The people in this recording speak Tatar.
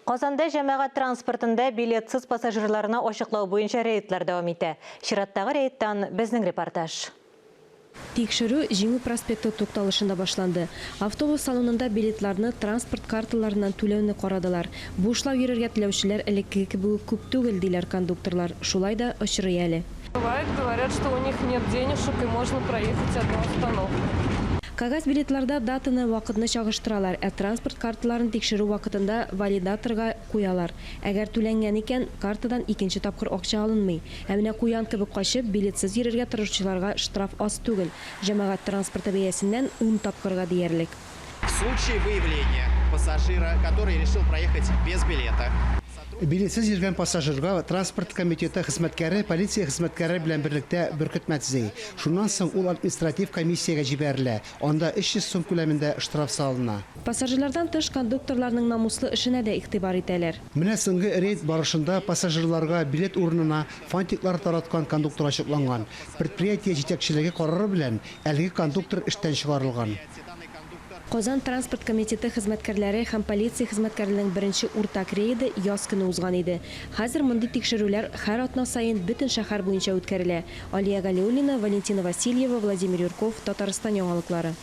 Казанда җәмәгать транспортында билетсыз пассажирларны ачыклау буенча рейдлар дәвам итә. Чираттагы рейдтан безнең репортаж. Тикшерү Җиңү проспекты тукталышында башланды. Автобус салонында билетларны транспорт карталарыннан түләүне карадылар. Бушлау йөрергә теләүчеләр элеккеге кебек үк күп түгел, диләр кондукторлар. Шулай да очрый әле. Бывает, говорят, что у них нет денежек и можно проехать одну остановку. Кәгазь билетларда датаны, вакытны чагыштыралар, ә транспорт карталарын тикшерү вакытында валидаторга куялар. Әгәр түләнгән икән, картадан икенче тапкыр акча алынмый. Ә менә куян кебек качып, билетсыз йөрергә тырышучыларга штраф аз түгел, җәмәгать транспорты бәясеннән ун тапкырга диярлек. В случае выявления пассажира, который решил проехать без билета. Билетсыз йөргән пассажирга транспорт комитеты хезмәткәре полиция хезмәткәре белән берлектә беркетмә төзи. Шуннан соң ул административ комиссиягә җибәрелә, анда 300 сум күләмендә штраф салына. Пассажирлардан тыш, кондукторларның намуслы эшенә дә игътибар итәләр. Менә соңгы рейд барышында пассажирларга билет урынына фантиклар тараткан кондуктор ачыкланган. Предприятие җитәкчелеге карары белән әлеге кондуктор эштән чыгарылган. Казан транспорт комитеты хезмәткәрләре һәм полиция хезмәткәрләренең беренче уртак рейды яз көне узган иде. Хәзер мондый тикшерүләр һәр атна саен бөтен шәһәр буенча үткәрелә. Алия Галиуллина, Валентина Васильева, Владимир Юрков, Татарстан яңалыклары.